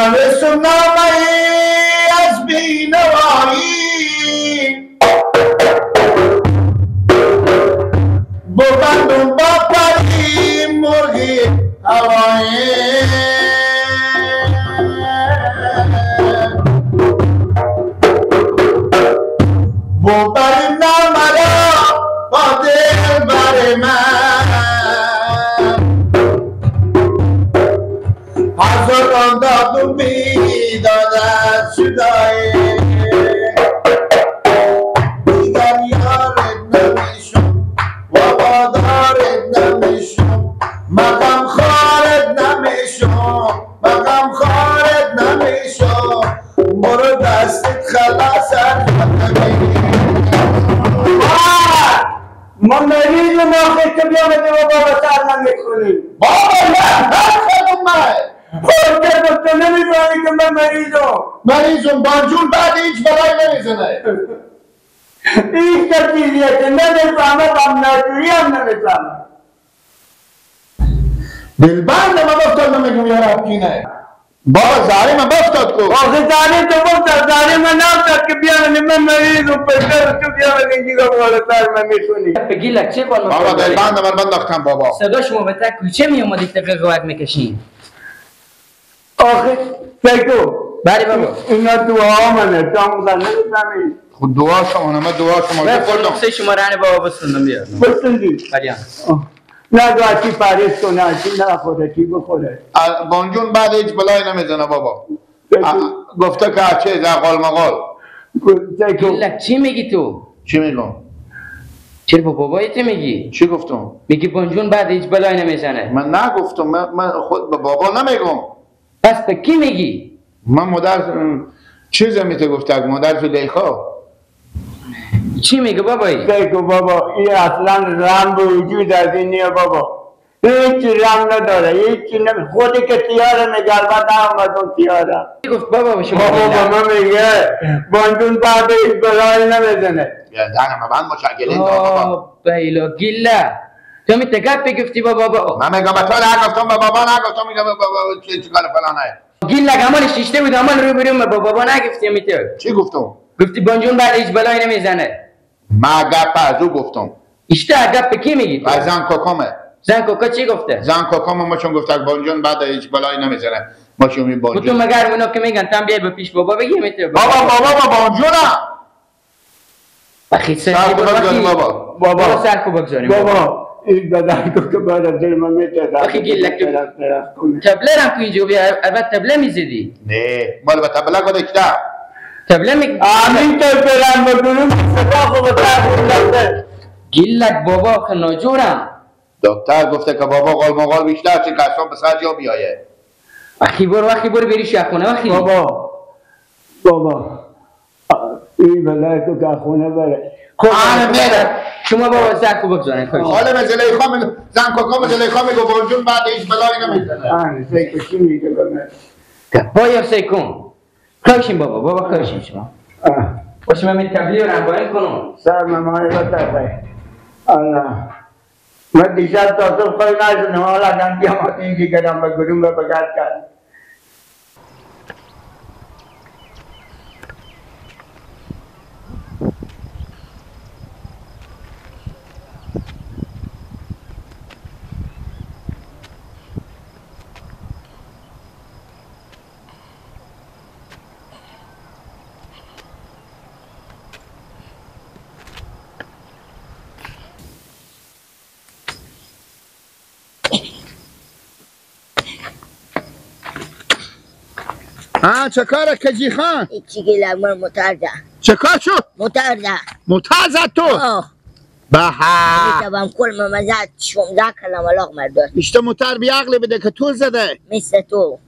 نوشتم نامه از بینوایی ببندم با پری مرغی هوایی ببریم نامه را با دل بر من هزاران داد و بیداد از جدایی دیگر یارت نمیشم وفادارت نمیشم مقام خارت نمیشم مقام خارت نمیشم برو دستت خلاص ما مریض ما که بیامدی و بابا سر نمیخونی بابا نه خودم من خودت تو نمیدانی که من مریضم مریضم بانجون بعد هیچ بلایی نمیزنه این چه چیزیه که نمیفهمه و ناجوری هم نمیفهمه دلبند من افتاد من میگم یارب کینه بابا زاری من افتاد کو آخه زاری تو افتاد زاری من نفتاد که بیامدی من مریضم پسر تو بیامدی اینجا بالا سر من میخونی بگیلک چه قول بابا دلبند من بنداختم بابا صدا شما به تک کوچه میومدی دقیقه قوت میکشین آخه سیکو بله بابا اینا دعا منه تو هم نمیفهمی خود دعا شما نه من دعا شما من خود شما رهن بابا بسندم بیا بسندی بله نه دعا چی پریز کنه چی نخوره چی بخوره بانجون بعد هیچ بلایی نمیزنه بابا گفته که چه زقال مقال گیلک چی میگی تو؟ چی میگم؟ چرا با بابایت میگی؟ چی گفتم؟ میگی بانجون بعد هیچ بلایی نمیزنه من نگفتم من خود به بابا نمیگم پس به کی میگی؟ من مادر چیز میته گفته مادر زلیخا چی میگه بابایی؟ بگو بابا این اصلا رم به وجود از این نیه بابا هیچ رم نداره هیچ نمی خودی که تیاره نگربت نامد اون تیاره گفت بابا به شما بابا به من میگه بانجون بعد هیچ بلایی نمیزنه دهنم بند مشکلین بابا بیلا گیله تو می تگپ گفتی بابا بابا من میگم به تو نگفتم به بابا نگفتم میگم بابا چیکار فلانه گیلک همان شیشته بود همان رو بریم با بابا نگفتی میته چی گفتم؟ گفتی بانجون بعد هیچ بلایی نمیزنه ما گپ از او گفتم ایشته گپ کی میگی از زن کاکامه زن کاکا چی گفته؟ زن کاکامه ما چون گفته بانجون بعد هیچ بلایی نمیزنه ما چون می بانجون تو مگر اونا که میگن تام بیای به پیش بابا بگی میته بابا بابا با بانجونم بخی سر بابا بابا سر کو بگذاریم بابا این بدن کو که بعد دل من میته آخه گیلک تبله رم کو اینجا بیا اول تبله میزدی نه مال به تبله گذاشته تبله می امین تو برم بگم صدا خو به گیلک بابا آخه ناجورم دکتر گفته که بابا قال مقال بیشتر چه قسم به سر جا بیایه اخی برو اخی برو بری شخونه اخی بابا بابا این بلای تو که خونه بره آره میره شما بابا سر کو بگذارین خاله زلیخا میگه زن کاکا زلیخا میگه بانجون بعد هیچ بلایی نمیزنه آره سیکو چی میگه به من باید سیکون خوشیم بابا بابا خوشیم شما باشه من تبلیغ رو باید کنم سر ممای بطرفه الله من دیشب تا صبح خواهی نشدم حالا اگر بیام اینجی کردم به گروم به بگرد کرد چه کاره کجی خان؟ چی گیلک من مترده چه کار شد؟ مترده متر زد تو؟ بها میتوام کل من زد 16 کلم علاق مرداد اشتا متر بیعقلی بده که تو زده مثل تو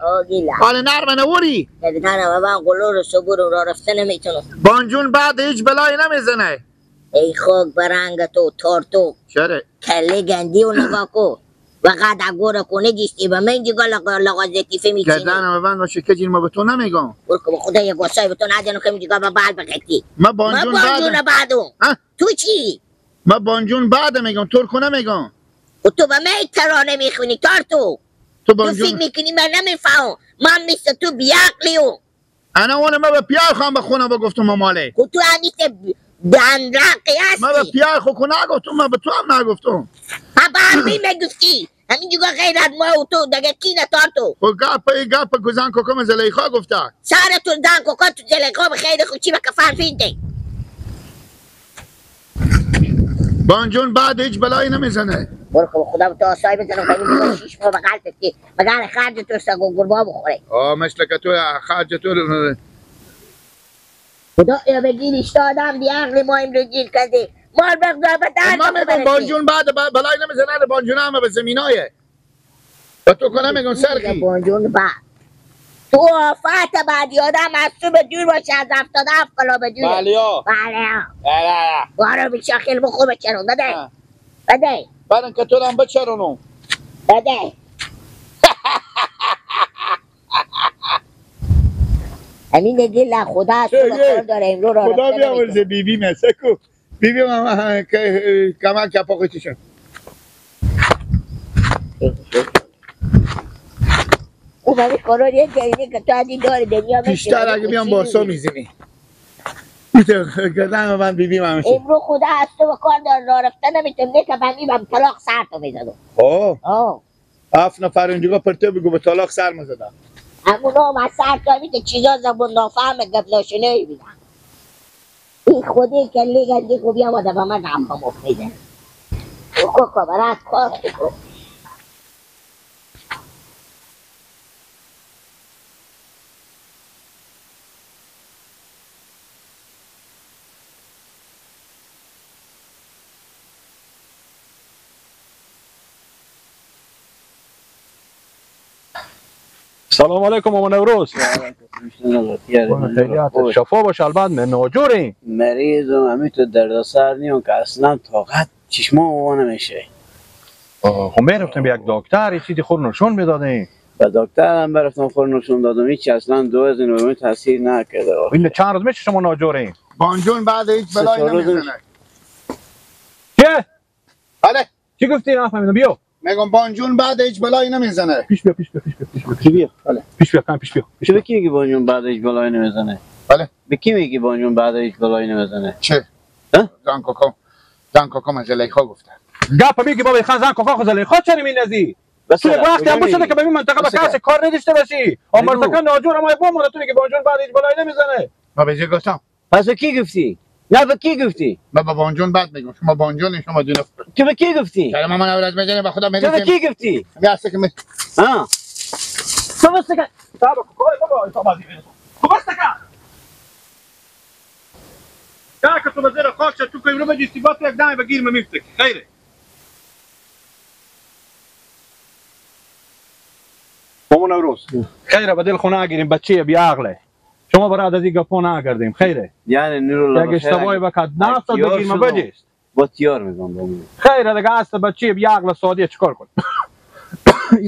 آه گیلک حال نرم نوری؟ نه من قلو رو صبور را رفته نمیتونم بانجون بعد هیچ بلایی نمیزنه ای خاک برنگ تو تار تو چرا؟ کله گندی و نگاه کو و قد اگور کنه جیستی به من جگا لغا زتیفه میچینی گردنم بند باشه که ما به تو نمیگم برکو به خدا یک گسای به تو ندنم که میگه به بال بختی ما بانجون بعدم تو چی؟ ما بانجون بعد میگم ترکو نمیگم و تو به من ترانه میخونی تار تو تو فکر میکنی من نمیفهم؟ من مثل تو بیعقلیو. انا اون ما به پیار خواهم بخونم بگفتم ماله. خب تو همیشه دندرقی هستی. ما به پیار خو نگفتم، ما به تو هم نگفتم. بابا همین میگفتی. همین دیگه غیرت ما و تو دیگه کی نتار تو. خب گپ گزن کوکم زلیخا گفته. سر تو دن کوکا تو زلیخا به خیر خود چی به کفن فینده. بانجون بعد هیچ بلایی نمیزنه. برو خب خدا تو آسای بزنم که این شیش ماه بغل که بغل خرج تو سگ و گربه بخوره. آه مثل که تو خرج تو خدا یا بگیر اشتا آدم بیعقل ما امروز گیر کرده. مال بغضا به درد من میگم بانجون بعد بلایی نمیزنه. بانجون همه به زمینایه و تو کنه میگم سرخی بانجون بعد تو آفت بعدی آدم از تو به دور باشه، از 77 کلا به دوره. بله ها بله ها بارو بیشا خیلی بخور بچرون. بده بده بعدن که تو هم بچرونم. بده همین دیگه لا خدا از تو بخور داره امرو را خدا بیامرزه بیبی مسکو بیبی من کمک کپاقی چشم او برای قرار یه جریده که تو از این دار دنیا پیشتر اگه بیام باسا میزینی گردن من بیبی من میشه. امرو خدا از تو به کار دار راه رفته نمیتونم نه که بهم طلاق سر تو میزدم. آه 7 نفر اینجا پرته بگو به طلاق سر میزدم. همونا هم از سر تا میده چیزا زبون نافهم گپ ناشنه میدن. این خودی که لیگه دیگه بیام آده به من رفت مفیده. کوکو برات کار خوب. سلام علیکم مامان نوروز. شفا باش. البته من ناجوریم مریضم، همین تو دردسر نیم که اصلا طاقت چشما و نمیشه. خب میرفتم به یک دکتر یه چیزی خور نشون میدادیم. به دکتر هم برفتم خور نشون دادم، هیچ اصلا دو از این به تاثیر نکرده. این چند روز میشه شما ناجوریم؟ بانجون بعد هیچ بلایی نمیزنه. چه؟ بله چی گفتی؟ نفهمیدم. بیا میگم بانجون بعد هیچ بلایی نمیزنه. پیش بیا پیش بیا پیش بیا پیش بیا پیش بیا. بله پیش بیا پیش بیا. چه به کی میگی بانجون بعد هیچ بلایی نمیزنه؟ بله به کی میگی بانجون بعد هیچ بلایی نمیزنه؟ چه؟ زن کوکو زن کوکو من زلیخا گفته. گپ میگی بابا خان زن کوکو زلیخا چرا میندازی؟ تو یک وقتی هم بوده که به این منطقه با کسی کار نداشته باشی. آمرتکا ناجور ما بوم تو میگی بانجون بعد هیچ بلایی نمیزنه. ما به گفتم. پس کی گفتی؟ نه به کی گفتی؟ من با بانجون بعد میگم. شما بانجون شما دونه. تو به کی گفتی؟ چرا من اول میزنم به خدا میگم. تو به کی گفتی؟ میاسه که ها تو بس که بابا بابا تو بازی تو بس که که تو بزر خاک تو که رو بجی استیبات یک دم بگیر میفته. خیره مامان نوروز خیره به دل خونه نگیریم بچه بیعقله. شما برای از این گپا نکردیم. خیره یعنی نورالله یک اشتباهی بکرد نفت بگیر ما بجیست با تیار میگم با خیره دیگه اصل بچه بیعقل سادیه چیکار کن؟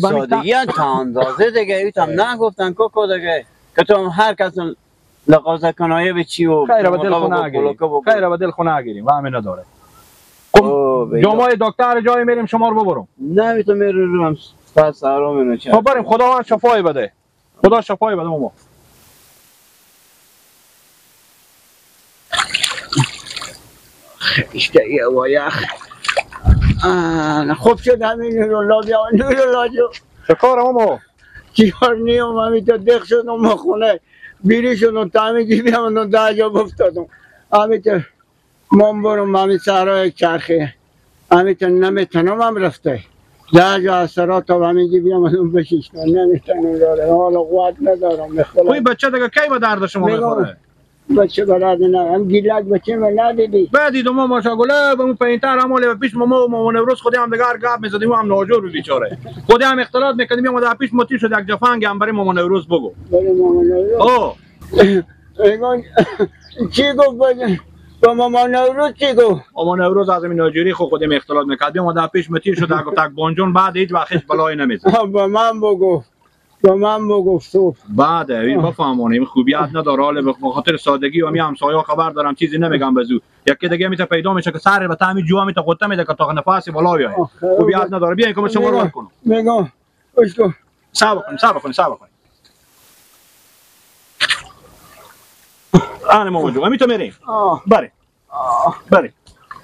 سادگی هم تا اندازه دیگه ایت هم نگفتن کوکو دیگه که تو هم هر کس لقازه کنایه به چی و خیره به دل خونه نگیریم. خیره به دل خونه نگیریم و همین نداره. جمعه دکتر جای میریم شما رو ببرم. نه میتونم میرم پس آرام اینو چه. خب بریم خداوند شفای بده. خدا شفای بده ماما. اشتهی وایخ خوب شد همین نورالله بیا نورالله جو. چه کار ماما؟ چیکار نیم همین تا دق شدم خونه بیری شدم تا همین جیبی هم ده جا افتادم. همین تا من برم همین سهرای چرخه همین تا نمیتونم هم رفته ده جا از سرا تا همین جیبی هم بشیشتم نمیتونم داره حالا قوت ندارم. خب این بچه دیگه کی به درد شما میخوره؟ بچه براد نه هم گیلک بچه من ندیدی. بعدی ما ماشاءالله به اون پایینتر هم به پیش ما و مامان نوروز خودی هم دیگر گپ میزدیم و هم ناجور بیچاره خودی هم اختلاط میکردیم. ما در پیش متی شد یک جفنگ هم برای مامان نوروز بگو. برای مامان نوروز او چی گفت با مامان نوروز؟ چی گفت؟ مامان نوروز از این ناجوری خودی اختلاط میکردیم. ما در پیش متی شد گفت یک بانجون بعد هیچ وقت هیچ بلایی نمیزنه. با من بگو با من بگو صبح بعد این بفهمونیم خوبیت نداره. حالا به خاطر سادگی و می همسایه‌ها خبر دارم چیزی نمیگم بزو یکی دیگه میته پیدا میشه که سر به تعمی جو میته قطه میده که تا نفس بالا بیاد. خوبیت نداره. بیاین که شما راه کنم میگم اشکو صبر کن صبر کن صبر کن. آن مامان جون تو میریم. بله بله.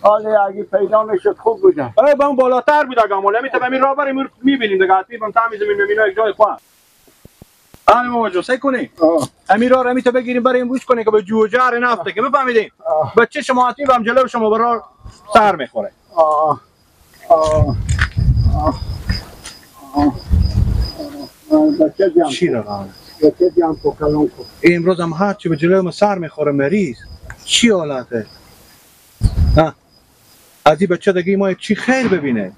حالا اگه پیدا میشد خوب بوده. آره با اون بالاتر بود اگه مال میته به راه بریم میبینیم دیگه حتمی بم تعمیز میبینیم یک جای خواه. آن مامان جون سعی کنی امیرا رو میته بگیریم بریم بوش کنیم که به جوجر نفته که بفهمیدیم بچه شما حتمی بم جلو شما برا سر میخوره. بچه جان چی رقم؟ بچه جان پوکلون کو امروز هم هرچی به جلوی ما سر میخوره مریض. چی حالته؟ ها از این بچه دیگه ما چی خیر ببینه؟